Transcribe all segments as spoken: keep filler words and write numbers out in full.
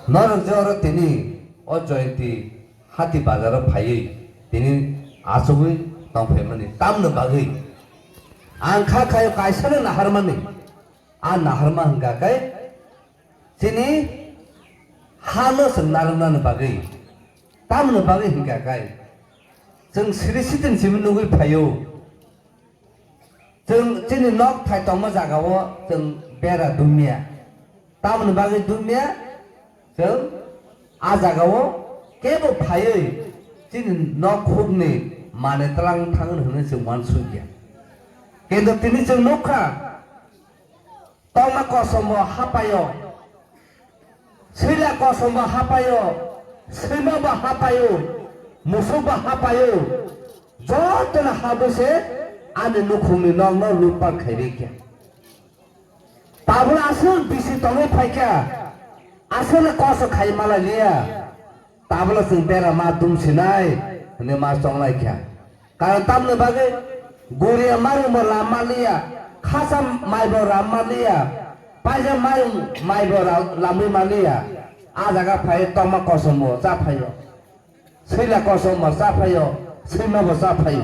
Norok je oro tini o Jayanti hati bazaro phaiwi tini achugwi tongphaimani tamni bagwi ang kha khayo kaisano naharmani. A naharma hwnkha khe chini hano chwng narwknani bagwi. Tamni bagwi hwnkha khe chwng siri sitin simi nugwi phaio. Chwng chini nok thai tongma jagao chwng bera dumya. Tamoni bagwi dumya, chwng a jagao kebo phaiwi chini nok hukni mane twlang thangwi hwnwi chwng uansukya. Kintu tini chwng nukha, tongma kosom bo hapaio, swila kosom bo hapaio, swima bo hapaio, musuk bo hapaio, jotono habwi se ani nukhungni nokno lutpat khai rikya. Tabuk aswk bisi tongwi phaikha, aswkno koso khai malai liya. Tabukno chwng bera ma dum sinai hwnwi ma chonglai kha. Karon tamni bagwi guriya mairung bo lam manliya, khasa mai bo lam manliya, paisa mairung mai bo ra-, lamwi manliya. A jaga phai tongma kosom bo cha phaio. Swila kosom bo cha phaio, swima bo cha phaio.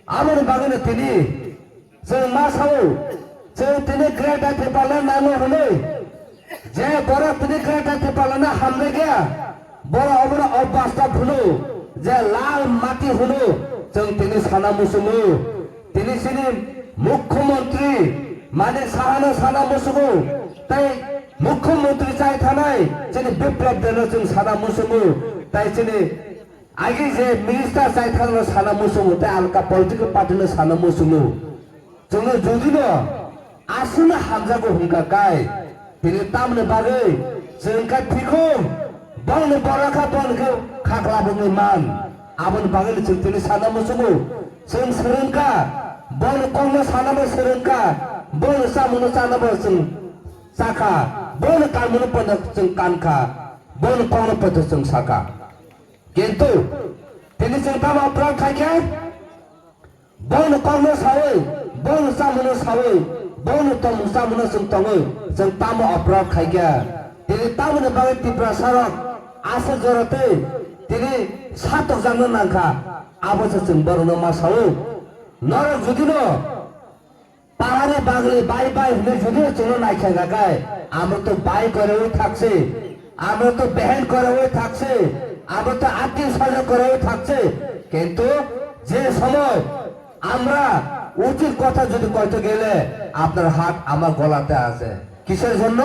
Aboni bagwino tini chwng ma sao, chwng tini Greater Tipraland nango hwnwi. Je borok tini Greater Tipralandno hamjakya, borok obono obastap hwno, je lal mati hwno, chwng tini sana muchungo. Tini chini Mukhyamantri Manik Sahano sana muchungo, tei Mukhyamantri chai thanai chini Biplab Debno chwng sana muchungo, tei chini agi je minister chai thangno sana muchungo, tei alka political party no sana muchungo. Chwngno judino aswkno hamjago hwnkha kai, tini tamni bagwi chwng khe phikum, bongni borok kha bongni khe khaklabwngwi man. Aboni bagwino chwng tini sana muchungo, chwng swrwngkha, bongni kokno sanama swrwngkha, bongni chamungno chanama chwng chakha, bongni kanmungno poito chwng kankha, bongni kokno poito chwng sakha. Kintu tini chwng tamo apran khaikha? Bongni kokno sawi, bongni chamungno sawi, bongni tongmung chamungno chwng tongwi, chwng tamo apran khaikha? Tini tamoni bagwi Tiprasarok aswk jora tei tini satokjakna nangkha, abo se chwng borokno ma sawi. Norok judino Pahari bagli bai bai hwnwi judino chwngno naikha kha khe, amo to bai korwi thakse, amo to behen korwi thakse, amo to attiyo swajon korwi thakse, kintu je somoy আমরা উচিত কথা যদি কইতে গেলে আপনার হাত আমার গলাতে আছে। কিসের জন্য?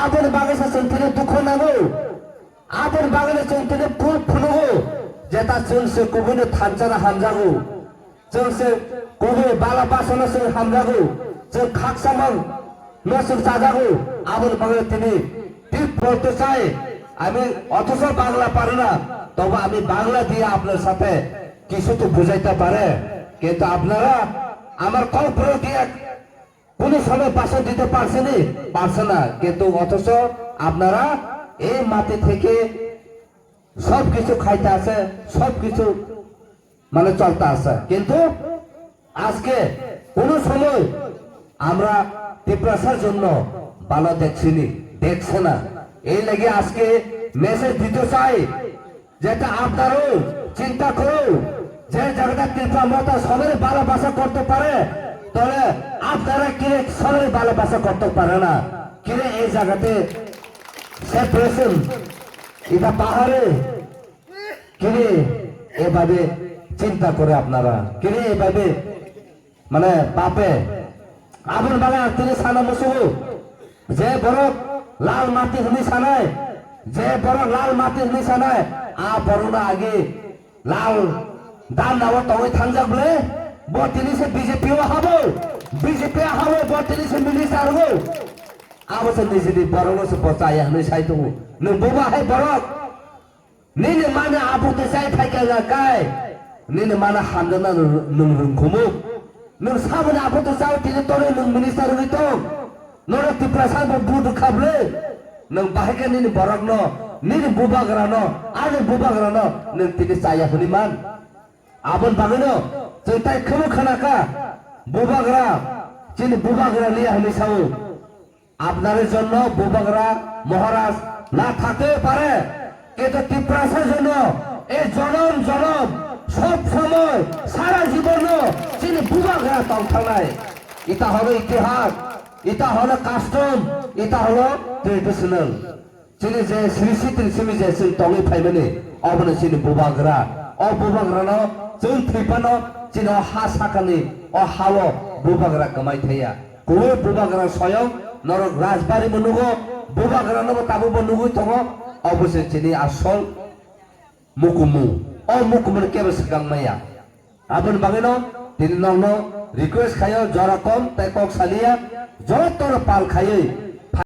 Aboni bagwi se chwng tini dukho nango. Aboni bagwi se chwng tini phul phunugo. Jeta chwng se kubui no thansa no hamjago. Chwng se kubui bala basa no chwng hamjago. Chwng khaksa mang no chwng chajago. Aboni bagwi tini ঠিক বলতে চাই আমি, অথচ বাংলা পারি না, তবু আমি বাংলা দিয়ে আপনার সাথে কিছু তো বুঝাইতে পারে, কিন্তু আপনারা আমার কল্পনা দিয়ে কোনো সময় ভাষণ দিতে পারছেনি, পারছে না, কিন্তু অথচ আপনারা এই মাটি থেকে সব কিছু খাইতে আছে, সব কিছু মানে চলতে আছে, কিন্তু আজকে কোনো সময় আমরা তিপ্রাসার জন্য ভালো দেখছিনি, দেখছে না। এই লাগি আজকে মেসেজ দিতে চাই, যাতে আপনারাও চিন্তা করো, যে জায়গাটা ত্রিপুরা মতো সবাই ভালোবাসা করতে পারে, তাহলে আপনারা কিরে সবাই ভালোবাসা করতে পারে না, কিরে এই জায়গাতে সেপারেশন, এটা পাহাড়ে কিরে এভাবে চিন্তা করে আপনারা, কিরে এভাবে মানে বাপে aboni bagwi ang tini sana musugo, je borok lal mati hwnwi sanai, je borok lal mati hwnwi sanai, a borokno agi lal damnao tongwi thangjak bwle, bo tini se B J P o habo, B J P o habo, bo tini se minister wngo, abo se nijini borokno se bo chaya hwnwi sai tongo. Nwng boba hai borok? Nini mana aphutwi chai phaikha na kai? Nini mana hamjakna nwng rwngkhumu. Nwng saboni aphutwi chao tini torwi nwng minister wngwi tong. Norok Tiprasa bo vote rwkha bwle. Nwng bahai khe nini borokno, nini bubagrano, ani bubagrano nwng tini chaya hwnwi man. Aboni bagwino chwng tai khwbo khwnakha, bubagra, chini bubagra liya hwnwi sao. আপনাদের জন্য বুবাগরা মহারাজ না থাকতেও পারে, কিন্তু তিপ্রাসা জন্য এই জনম জনম সব সময় সারা জীবনও chini bubagra tong thangnai. Ita holo itihas, ita holo custom, ita holo traditional. Chini je srisi trisimi je chwng tongwi phaimani, obono chini bubagra. O bubagrano chwng thwi phano chini o ha sakani o hao bubagra kwmai thaya. Kubui bubagra soyong norok rajbari bo nugo, bubagra nobo tabuk bo nugui tongo, obo se chini asol mukumu. O mukumu no kebo swkang maya. Aboni bagwi no tini nokno request khayo jora kom tei kok saliya, joto no pal khaiwi